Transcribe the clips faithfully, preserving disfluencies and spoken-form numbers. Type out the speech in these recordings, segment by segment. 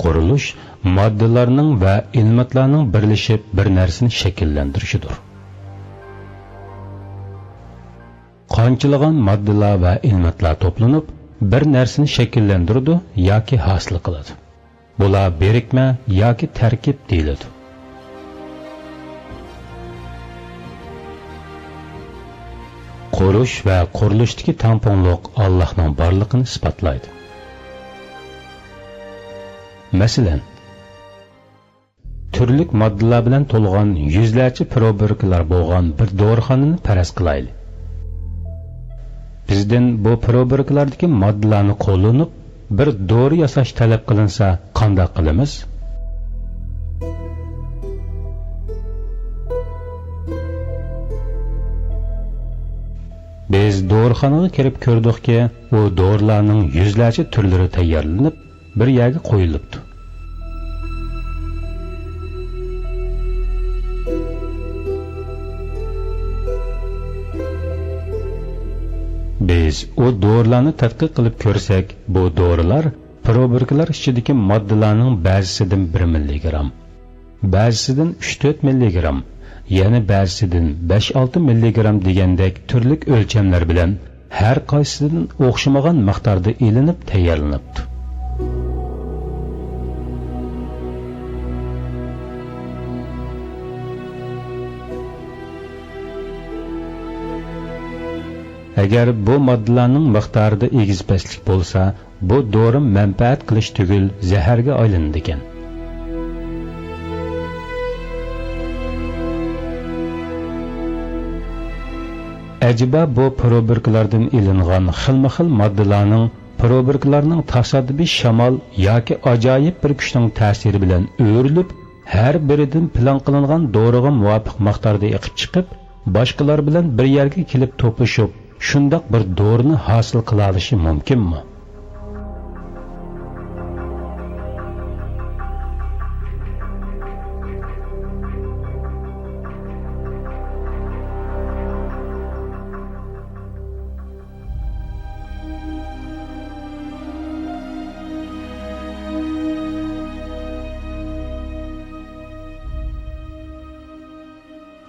قۇرۇلۇش ماددىلارنىڭ ۋە ئېلېمېنتلارنىڭ بىرلىشىپ بىر نەرسىنى شەكىللەندۈرۈشىدۇر. قانچىلىغان ماددىلار ۋە ئېلېمېنتلار توپلىنىپ، بىر نەرسىنى شەكىللەندۈرىدۇ ياكى ھاسىل قىلىدۇ. بۇلار بىرىكمە ياكى تەركىب دېيىلىدۇ. قۇرۇش ۋە قۇرۇلۇشتىكى تەڭپۇڭلۇق ئاللاھنىڭ بارلىقىنى ئىسپاتلايدۇ. مەسىلەن، تۈرلۈك ماددىلار بىلەن تولغان يۈزلەرچە پروبىركىلار بولغان بىر دورىخانىنى پەرەز قىلايلى. بىزدىن بۇ پروبىركىلاردىكى ماددىلارنى قوللىنىپ بىر دورا ياساش تەلەپ قىلىنسا قانداق قىلىمىز؟ بىز دورىخانىغا كىرىپ كۆردۇقكى، ئۇ دورىلارنىڭ يۈزلەرچە تۈرلىرى تەييارلىنىپ، بىر يەرگە قويۇلۇپتۇ. بىز ئۇ دورىلارنى تەتقىق قىلىپ كۆرسەك، بۇ دورىلار پروبىركىلار ئىچىدىكى ماددىلارنىڭ بەزىسىدىن بىر مىللىگرام، بەزىسىدىن ئۈچ تۆت مىللىگرام، يەنە بەزىسىدىن بەش ئالتە مىللىگرام دېگەندەك تۈرلۈك ئۆلچەملەر بىلەن ھەر قايسىسىدىن ئوخشىمىغان مىقداردا ئېلىنىپ تەييارلىنىپتۇ. ئەگەر بۇ ماددىلارنىڭ مىقدارىدا ئېگىز-پەسلىك بولسا، بۇ دورا مەنپەئەت قىلىش تۈگۈل، زەھەرگە ئايلىنىدىكەن. ئەجەبا بۇ پروبىركىلاردىن ئېلىنغان خىلمۇ خىل ماددىلارنىڭ پروبىركىلارنىڭ تاسادىپىي شامال ياكى ئاجايىپ بىر كۈچنىڭ تەسىرى بىلەن ئۆرۈلۈپ، ھەر بىرىدىن پىلان قىلىنغان دورىغا مۇۋاپىق مىقداردا ئېقىپ چىقىپ، باشقىلار بىلەن بىر يەرگە كېلىپ توپلىشىپ، شۇنداق بىر دورىنى ھاسىل قىلالىشى مۇمكىنمۇ؟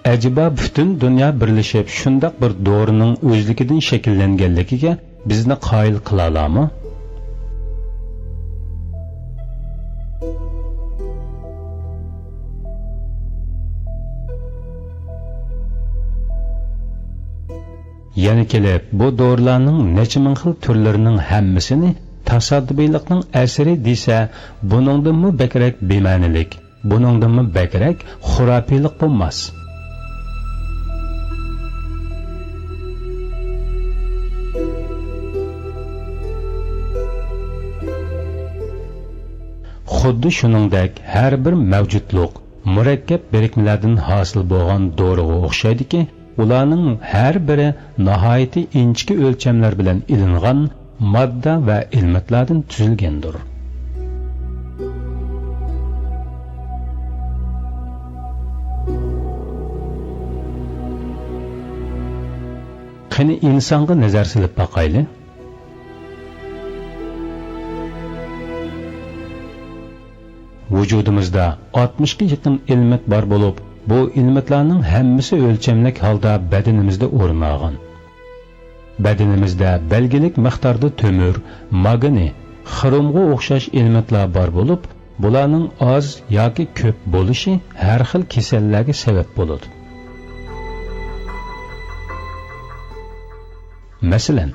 ئەجەبا پۈتۈن دۇنيا بىرلىشىپ شۇنداق بىر دورىنىڭ ئۆزلۈكىدىن شەكىللەنگەنلىكىگە بىزنى قايىل قىلالارمۇ؟ يەنە كېلىپ، بۇ دورىلارنىڭ نەچچە مىڭ خىل تۈرلىرىنىڭ ھەممىسىنى تاسادىپىيلىقنىڭ ئەسىرى دېسە، بۇنىڭدىنمۇ بەكرەك بىمەنىلىك، بۇنىڭدىنمۇ بەكرەك خۇراپىيلىق بولماس. خۇددى شۇنىڭدەك ھەر بىر مەۋجۇتلۇق مۇرەككەپ بىرىكمىلەردىن ھاسىل بولغان دورىغا ئوخشايدۇكى، ئۇلارنىڭ ھەر بىرى ناھايىتى ئىنچىكە ئۆلچەملەر بىلەن ئېلىنغان ماددا ۋە ئېلېمېنتلاردىن تۈزۈلگەندۇر. قېنى ئىنسانغا نەزەر سېلىپ باقايلى. ۋۇجۇدىمىزدا ئاتمىشقا يېقىن ئېلېمېنت بار بولۇپ، بۇ ئېلېمېنتلارنىڭ ھەممىسى ئۆلچەملىك ھالدا بەدىنىمىزدە ئورۇن ئالغان. بەدىنىمىزدە بەلگىلىك مىقداردا تۆمۈر، ماگنىي، خرومغا ئوخشاش ئېلېمېنتلار بار بولۇپ، بۇلارنىڭ ئاز ياكى كۆپ بولۇشى ھەر خىل كېسەللەرگە سەۋەب بولىدۇ. مەسىلەن،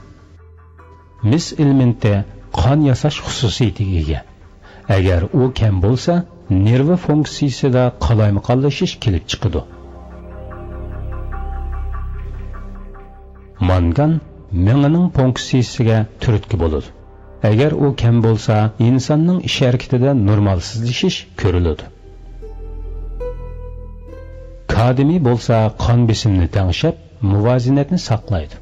مىس ئېلېمېنتى قان ياساش خۇسۇسىيىتىگە ئىگە. ئەگەر ئۇ كەم بولسا، نېرۋا فۇنكسىيىسىدا قالايمىقانلىشىش كېلىپ چىقىدۇ. مانگان مېڭىنىڭ فۇنكسىيىسىگە تۈرتكە بولىدۇ. ئەگەر ئۇ كەم بولسا، ئىنساننىڭ ئىش ھەرىكىتىدە نورمالسىزلىشىش كۆرۈلىدۇ. كادمىي بولسا قان بېسىمنى تەڭشەپ، مۇۋازىنەتنى ساقلايدۇ.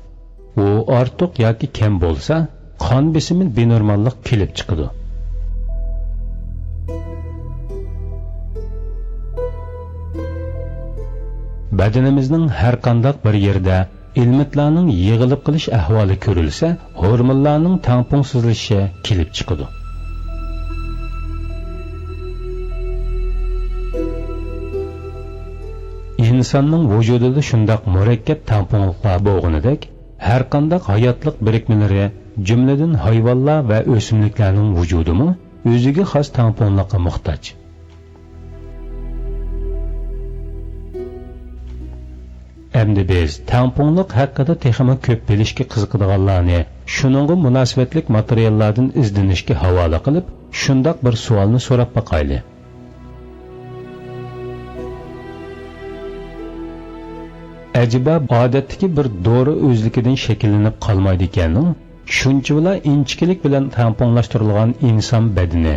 ئۇ ئارتۇق ياكى كەم بولسا، قان بېسىمى بىنورماللىق كېلىپ چىقىدۇ. بەدىنىمىزنىڭ ھەر قانداق بىر يېرىدە ئېلېمېنتلارنىڭ يىغىلىپ قېلىش ئەھۋالى كۆرۈلسە، ھورمونلارنىڭ تەڭپۇڭسىزلىشىشى كېلىپ چىقىدۇ. ئىنساننىڭ ۋۇجۇدىدا شۇنداق مۇرەككەپ تەڭپۇڭلۇقلار بولغىنىدەك، ھەرقانداق ھاياتلىق بىرىكمىلىرى، جۈملىدىن ھايۋانلار ۋە ئۆسۈملۈكلەرنىڭ ۋۇجۇدىمۇ ئۆزىگە خاس تەڭپۇڭلۇققا موھتاج. ئەمدى بىز تەڭپۇڭلۇق ھەققىدە تېخىمۇ كۆپ بىلىشكە قىزىقىدىغانلارنى شۇنىڭغا مۇناسىۋەتلىك ماتېرىياللاردىن ئىزدىنىشكە ھاۋالە قىلىپ، شۇنداق بىر سوئالنى سوراپ باقايلى. ئەجەبا، ئادەتتىكى بىر دورا ئۆزلۈكىدىن شەكىللىنىپ قالمايدىكەنۇ؟ شۇنچىۋالا ئىنچىكىلىك بىلەن تەڭپۇڭلاشتۇرۇلغان ئىنسان بەدىنى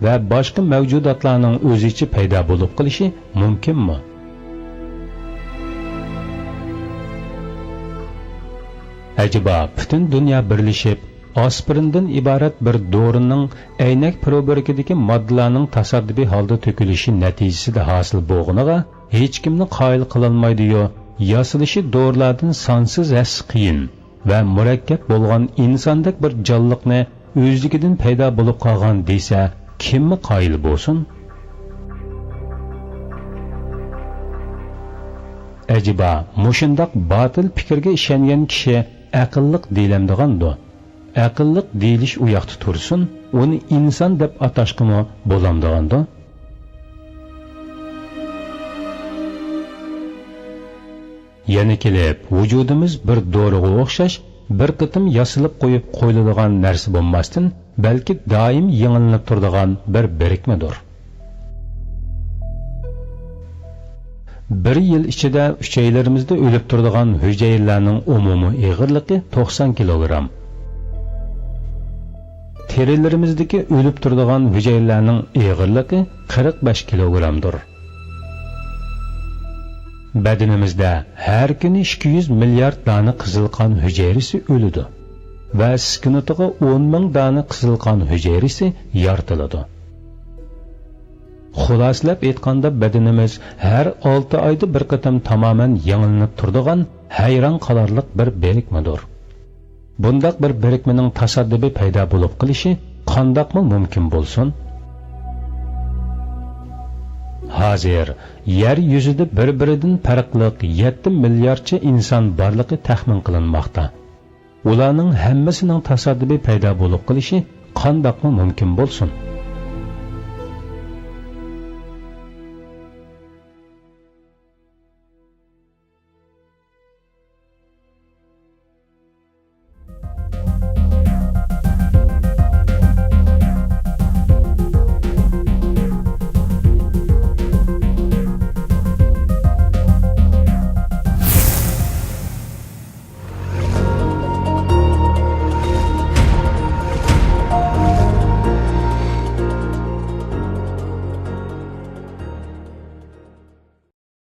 ۋە باشقا مەۋجۇداتلارنىڭ ئۆزىچە پەيدا بولۇپ قېلىشى مۇمكىنمۇ؟ ئەجەبا، پۈتۈن دۇنيا بىرلىشىپ، ئاسپىرىندىن ئىبارەت بىر دورىنىڭ ئەينەك پىروبىركىدىكى ماددىلارنىڭ تاسادىپىي ھالدا تۆكۈلۈشى نەتىجىسىدە ھاسىل بولغىنىغا ھېچكىمنى قايىل قىلالمايدۇ-يۇ، ياسىلىشى دورىلاردىن سانسىز ھەسسە قىيىن ۋە مۇرەككەپ بولغان ئىنساندەك بىر جانلىقنى ئۆزلۈكىدىن پەيدا بولۇپ قالغان دېسە، كىممۇ قايىل بولسۇن؟ ئەجەبا، مۇشۇنداق باتىل پىكىرگە ئىشەنگەن كىشى ئەقىللىق دېيىلەمدىغاندۇ؟ ئەقىللىق دېيىلىش ئۇياقتا تۇرسۇن، ئۇنى ئىنسان دەپ ئاتاشقىمۇ بولامدىغاندۇ؟ يەنە كېلىپ، ۋۇجۇدىمىز بىر دورىغا ئوخشاش بىر قېتىم ياسىلىپ قويۇپ قويۇلىدىغان نەرسە بولماستىن، بەلكى دائىم يېڭىلىنىپ تۇرىدىغان بىر بىرىكمىدۇر. بىر يىل ئىچىدە ئۈچەيلىرىمىزدە ئۆلۈپ تۇرىدىغان ھۈجەيرىلەرنىڭ ئومۇمىي ئېغىرلىقى توقسان كىلوگرام. تېرىلىرىمىزدىكى ئۆلۈپ تۇرىدىغان ھۈجەيرىلەرنىڭ ئېغىرلىقى قىرىق بەش كىلوگرامدۇر. بەدىنىمىزدە ھەر كۈنى ئىككى يۈز مىليارد دانە قىزىل قان ھۈجەيرىسى ئۆلىدۇ ۋە سېكۇنتىغا ئون مىڭ دانە قىزىل قان ھۈجەيرىسى يارىتىلىدۇ. خۇلاسىلەپ ئېيتقاندا، بەدىنىمىز ھەر ئالتە ئايدا بىر قېتىم تامامەن يېڭىلىنىپ تۇرىدىغان ھەيران قالارلىق بىر بىرىكمىدۇر. بۇنداق بىر بىرىكمىنىڭ تاسادىپىي پەيدا بولۇپ قېلىشى قانداقمۇ مۇمكىن بولسۇن؟ ھازىر يەر يۈزىدە بىر-بىرىدىن پەرقلىق يەتتە مىلياردچە ئىنسان بارلىقى تەخمىن قىلىنماقتا. ئۇلارنىڭ ھەممىسىنىڭ تاسادىپىي پەيدا بولۇپ قېلىشى قانداقمۇ مۇمكىن بولسۇن؟